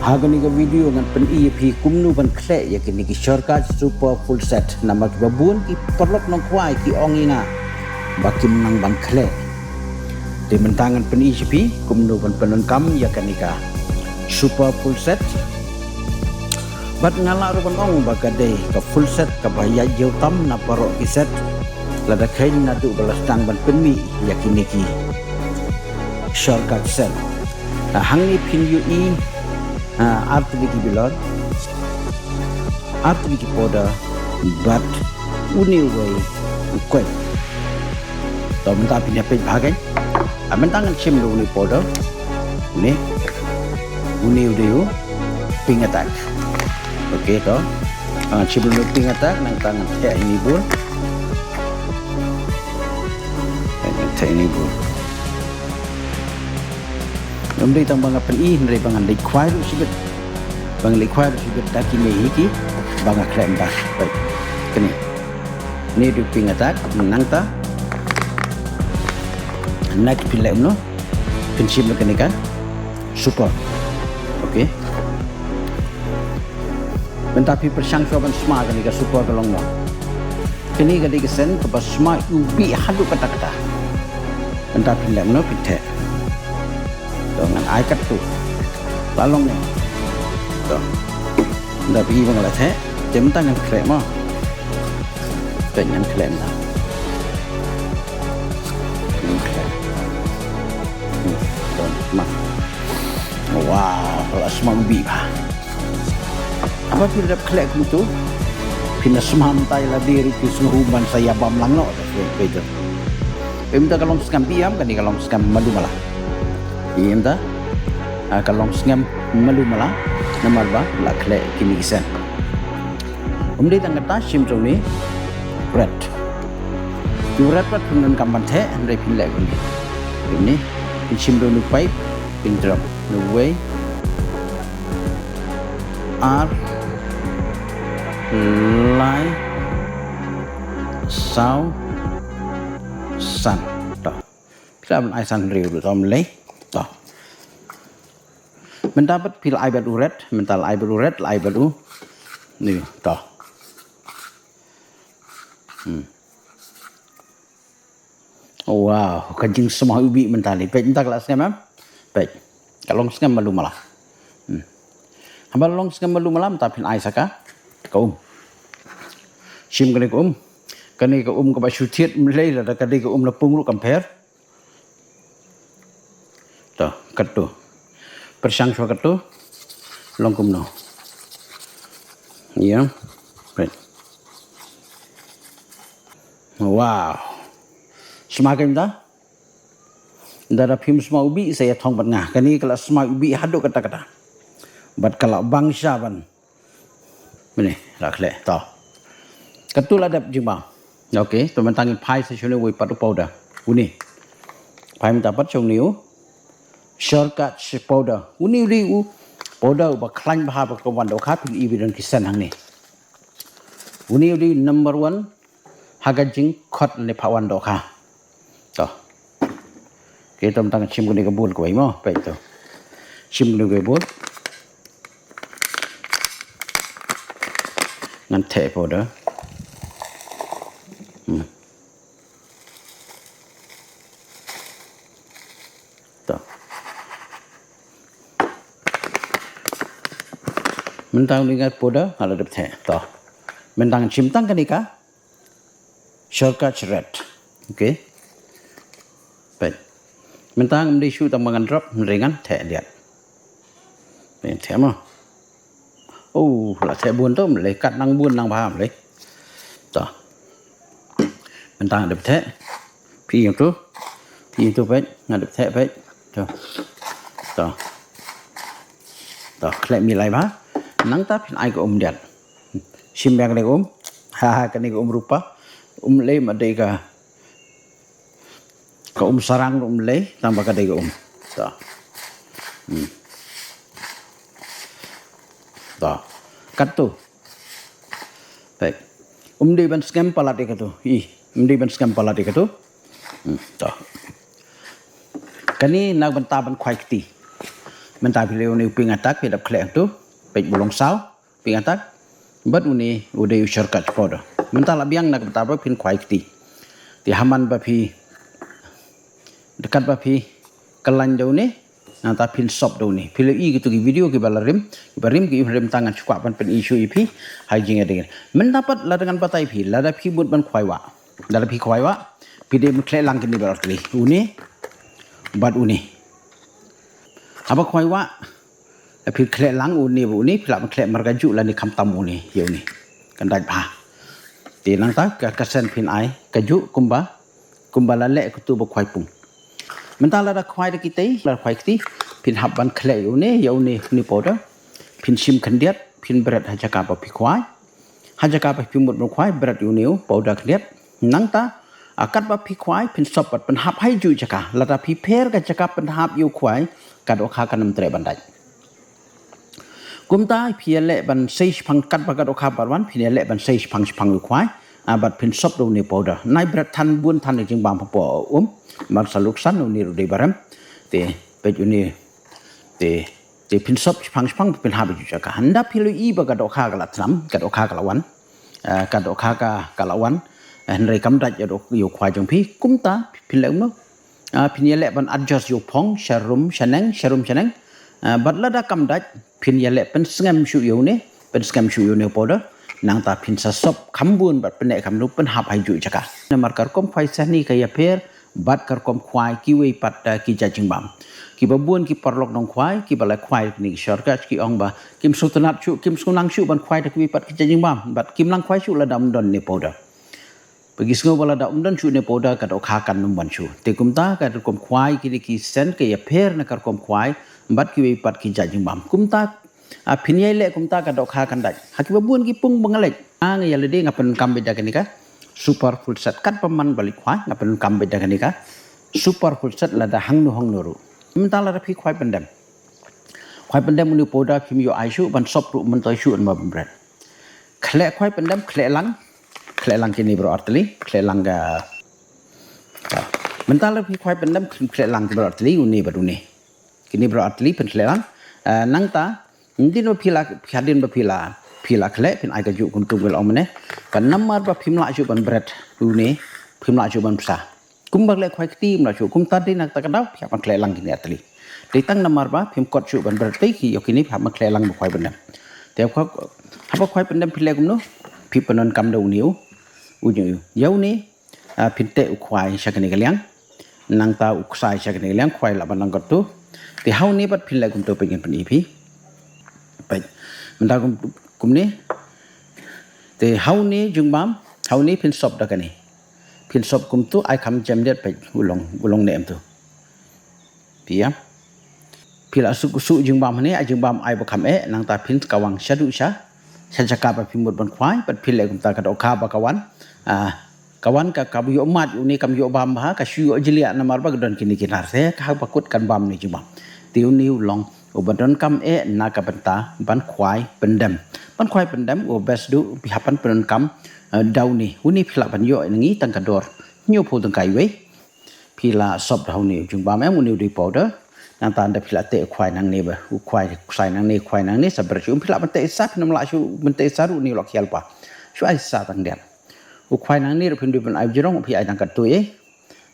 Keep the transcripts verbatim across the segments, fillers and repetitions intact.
Ha kane ka video ngan pyni ïa phi kumno ban khleh ïa kine ki shortcut super full set, namar kiba bun ki paralok nongkhwai ki ong ïa nga ba kim nang ban khleh. Te mynta ngan pyni ïa phi kumno ban pyndonkam ïa kane ka super full set. Bad nga lah ruh ban ong ba ka dei ka full set kaba ïaid ïew tam na baroh ki set, lada kheiñ naduh ba la sdang ban pynmih ïa kine ki shortcut set. Ah, hangne phin ïohi, ah, artylli ki bilor, artylli ki powder, bad une uwei u koit. To mynta phin ïa peit bha kein. Ah, mynta ngan shim da une u powder. Une. Une u dei u Pink Attack. Ok, to. Ah, shim da une u Pink Attack, nangta ngan theh ïa une u bul. Ngan theh ïa une u bul. Ym dei tang ba nga pyni, hynrei ba ngan leit khwai ruh shibit. Ba ngan leit khwai ruh shibit da kine hi kiba nga khleh mynta. Peit. Kane. Une u dei u Pink Attack, nangta. Next phin leh kumno? Phin shim da kane ka super. Ok. Mynta phi pyrshang shuwa ban sma kane ka super ka long kumno. Kane ka dei ka scent kaba sma iwbih haduh katta katta. Mynta phin leh kumno, phin theh. To ngan ai katto. La long ne. To. Mynta phi i ba nga la theh. Te mynta ngan khleh mo. Te ngan khleh mynta. Ngan khleh. Hmm, to, ma. Wow, la sma iwbih bha. Haba phi la dep khleh kumto, phin da sma mynta ïa lade ruh, phi sngew ban sa ïa bam lang noh. Peit to. Peit mynta ka long sngem, phi ïam, kane ka long sngem malu mala. Peit mynta. Ah, ka long sngem malu mala. Namar ba la khleh kine ki scent. Ym dei tang katta, shim da une u red. U red pat phin donkam ban theh, hynrei phin leh kumne. Kumne. Phin shim da une u pipe, phin drop. Uwei. Ar, lai, saw, san. To. Phi lah ban ai san hynriew ruh, to, ym lei. To. Mynta pat phi la ai bad u red, mynta la ai bad u red, la ai bad u. Ni, to. Hmm. Wow, ka jingsma iwbih mynta lei. Peit mynta ka la sngem em? Peit. Ka long sngem malu mala. Hmm. Haba long sngem malu mala mynta phin ai sa ka, ka um. Shim kane ka um. Kane ka um kaba shu thied, ym lei, lada ka dei ka um na pung ruh kam pher. To, katto. Pyrshang shuwa katto. Long kumno. Ïa. Peit. Wow. Sma kein mynta? Lada phim sma iwbih sa ïa thong bad nga. Kane ka la sma iwbih haduh katta katta. Bad ka la bang sha ban. Mane, la khleh. To. Katto la dep jingbam. Ok, to mynta ngin phai sa sha une uwei pat u powder. Une. Phai mynta pat sha une u Shortcut powder. Une u dei u powder uba khlaiñ bha, ba ka wan dohkha, phin i ba don ki scent hangne. Une u dei number one ha ka jingkhot ne phah wan dohkha. To. Ke, to mynta ngan shim kane ka bowl kawei mo, peit to. Shim kane ka bowl. Ngan theh powder. Hmm. To. Mynta une ka powder nga la dep theh. To. Mynta ngan shim tang kane ka Shortcut red. Ok. Peit. Mynta ngam dei shu tang ba ngan drop, hynrei ngan theh diat. Peit, theh mo. Oh, la theh bun to, ym lei, kat nang bun nang bha, ym lei. To. Mynta nga dep theh. Phi ïoh to. Phi ïoh to, peit, nga dep theh, peit. To. To. To, khleh mi lai bha. Nangta phin ai ka um diat. Shim biang kane ka um. Ha ha, kane ka um rupa. Ym lei, ma dei ka, ka um sarang ruh ym lei, tang ba ka dei ka um. To. Hmm. To. Katto. Peit. Ym dei ban sngem palat ïa kato. Ih, ym dei ban sngem palat ïa kato. Hmm, to. Kane na ka bynta ban khwai kti. Mynta phi leh une u pink attack, phi dap khleh hangtu, peit u long saw, pink attack. Bad une u dei u shortcut powder. Mynta la biang na ka bynta ba phin khwai kti. Te ha man ba phi, da katba phi kyllain da une, nangta phin sop da une. Phi la ïohi kito ki video kiba la rim, kiba rim ki rim tang, ngan shu kwah ban pyni shuh ïa phi ha jingïadei. Mynta pat lada ngan batai phi, lada phi mut ban khwai wah, lada phi khwai wah, phi dei ban khleh lang kine baroh artylli, une bad une. Haba khwai wah, phi khleh lang une bad une, phi lah ban khleh markajuh lane khamtam une ïa une. Kan dait bha. Te nangta ka, ka sen phin ai kajuh kumba, kumba la leh katu ba khwai pung. Mynta lada khwai da kitei, lada khwai kti, phin hap ban khleh ïa une, ïa une, une powder. Phin shim khyndiat, phin bret ha jaka ba phi khwai. Ha jaka ba phi mut ban khwai, bret ïa une u powder khyndiat. Nangta, a, katba phi khwai, phin sop bad pynhap ha juh jaka. Lada phi pher ka jaka pynhap ïa u khwai, ka dohkha kan ym treh ban dait. Kumta phi ïaleh ban sei shipang, katba ka dohkha bad wan, phin ïaleh ban sei shipang shipang ïa u khwai, a, bad phin sop da une u powder. Nai bret than bun than ïa ka jingbam hapoh um, namar sa luksan une ruh dei ba rem. Te peit une, te, te phin sop shipang shipang, phin hap ha juh jaka. Ynda phi la ïohi ba ka dohkha ka la thnam, ka dohkha ka la wan, a, ka dohkha ka, ka la wan, hynrei kam dait ïa u, ïa u khwai jong phi, kumta phin leh kumno? A, phin ïaleh ban adjust ïa u phong, sharum shaneng, sharum shaneng. A, bad lada kam dait, phin ïaleh pynsngem shuh ïa une, pynsngem shuh ïa une u powder. Nangta phin sa sop kham bun bad pynneh kham bun, pynhap ha juh jaka. Namar ka rukom khwai sehni ka ïapher bad ka rukom khwai kiwei pat, a, ki jait jingbam. Kiba bun ki paralok nongkhwai, kiba la khwai kine ki shortcut, ki ong ba kim sngewtynnat shuh, kim sngewtynnat shuh ban khwai da kiwei pat ki jait jingbam, bad kim nang khwai shuh lada ym don ne powder. Ba ki sngew ba lada ym don shuh ne powder ka dohkha kan ym wan shuh. Te kumta ka rukom khwai kine ki sen ka ïapher na ka rukom khwai bad kiwei pat ki jait jingbam. Kumta, a, phin ïai leh kumta ka dohkha kan dait. Ha kiba bun ki pung ba nga leh, a, nga ïa lade nga pyndonkam beit da kane ka super full set. Katba man ba leit khwai nga pyndonkam beit da kane ka super full set lada hangno hangno ruh. Mynta lada phi khwai pyndem, khwai pyndem une u powder phim ïoh ai shuh ban sop ruh, myntoi shuh, namar ban bret. Khleh khwai pyndem, khleh lang, khleh lang kine baroh artylli, khleh lang ka. Mynta lada phi khwai pyndem, khleh lang kine baroh artylli, une bad une. Kine baroh artylli phin khleh lang. Eh, nangta, hadien ba phi la, hadien ba phi la, phi la khleh, phin ai kajuh kumtu ba la ong mynne. Ka namar ba phim lah shuh ban bret une, phim lah shuh ban bsa. Kumba leh khwai kti ym lah shuh, kumta dei na kata ka daw phi hap ban khleh lang kine artylli. Dei tang namar ba phim kot shuh ban bret te ki ïoh kine, phi hap ban khleh lang ba khwai pyndem. Te haba khwai pyndem phi leh kumno? Phi pyndonkam da une u, une u, ïa une, ah, phin teh u khwai sha kane ka liang. Nangta u ksai sha kane ka liang, khwai lah ban long katto. Te ha une pat phin leh kumto, peit ngan pyni phi. Peit. Mynta kum, kumne. Te ha une jingbam, ha une phin sop da kane. Phin sop kumto, ai kham jem diat, peit u long, u long ne em to. Phi ïa. Phi la suk suk jingbam hangne, ai jingbam ai ba kham eh, nangta phin kawang shaduh sha, sha jaka ba phi mut ban khwai, bad phi leh kumta ka dohkha ba ka wan. Ah, ka wan ka, ka ïoh mad, une kam ïoh bam bha, ka shu ïoh jliah namar ba ka don kine ki nar te, ka haba kut kan bam ne jingbam. Te une u long uba donkam eh na ka bynta ban khwai pyndem. Ban khwai pyndem u best duh phi hap ban pyndonkam, eh, da une. Une phi lah ban ïoh na ngi tang ka dor hynñiewphew tyngka iwei. Phi la sop da une u jingbam em, une u dei powder. Nangta ynda phi la teh u khwai nangne ba, u khwai, u ksai nangne, u khwai nangne, sa bret shuh, phi lah ban teh sa, phin ym lah shuh ban teh sa ruh, une u la khial pa. Shu ai sa tang diat. U khwai nangne ruh phim dei ban ai jrong, phi ai tang katto eh.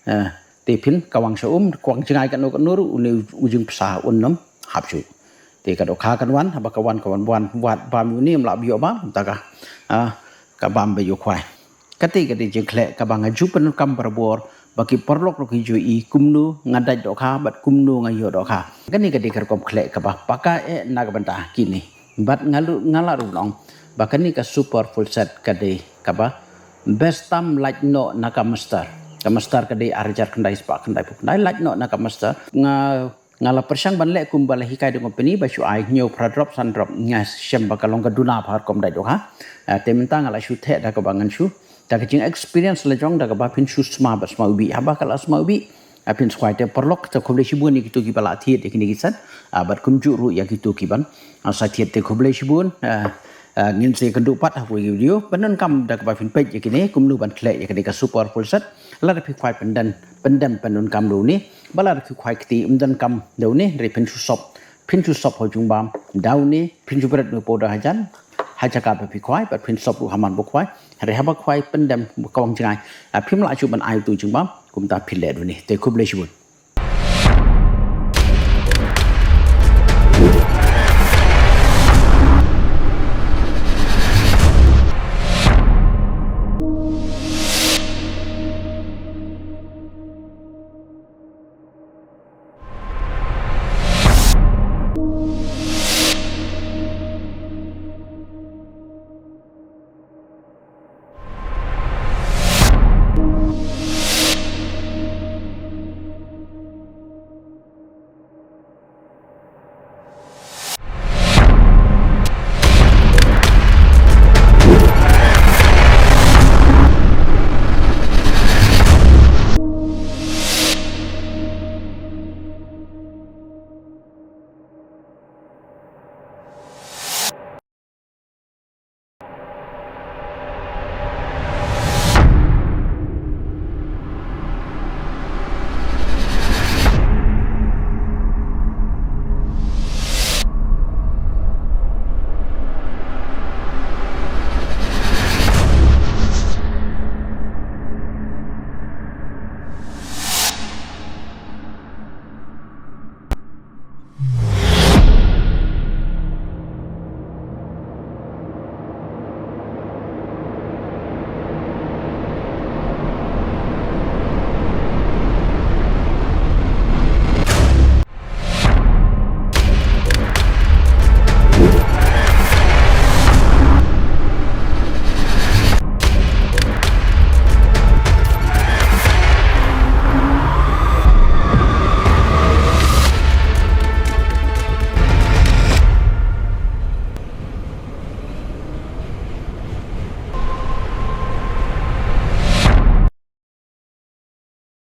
Eh, te phin kawang sha um, kawang jngai katno katno ruh, une u, u jingbsa un ym hap shuh. Te ka dohkha kan wan, haba ka wan, ka wan, wan, wat bam une, ym lah ba ïoh bam, ta ka, ah, ka bam ba ïoh khwai. Kata ka dei jingkhleh kaba nga ju pyndonkam barabor, ba ki paralok ruh ki ju i kumno nga dait dohkha, bad kumno nga ïoh dohkha. Kane ka dei ka rukom khleh kaba paka eh na ka bynta kine. Bad nga lu, nga la ruh nong ba kane ka super full set ka dei kaba best tam, lait noh na ka master. Ka master ka dei ar hajar khyndai spah khyndaiphew khyndai, lait noh na ka master. Nga Nga la pyrshang ban leh kumba la hikai da u company ba shu ai hynñiewphew phra drop, san drop, nga shem ba ka long ka duna bha rukom dait dohkha. Ah, te mynta nga la shu theh da kaba ngan shu, da ka jing experience la jong, da kaba phin shu sma bad sma ubih. Haba ka la sma ubih, ah, phin shu khwai. Te paralok, te khublei shibun ïa kito kiba la thied ïa kine ki set. Ah, bad kumjuh ruh ïa kito kiban, ah, sa thied, te khublei shibun. Ah, ah, ngin sa ïakynduh pat ha kawei ka video. Pyndonkam da kaba phin peit ïa kine, kumno ban khleh ïa kine ka super full set. Lada phi khwai pyndem, pyndem pyndonkam da une. Ba lada phi khwai kti ym donkam da une, hynrei phin shu sop phin shu sop ha u jingbam da une, phin shu bret une u powder hajan ha jaka ba phi khwai, bad phin sop ruh ha man ba khwai. Hynrei haba khwai pyndem ba kawang jngai, ah, phim lah shuh ban ai utu u jingbam, kumta phin leh da une. Te khublei shibun.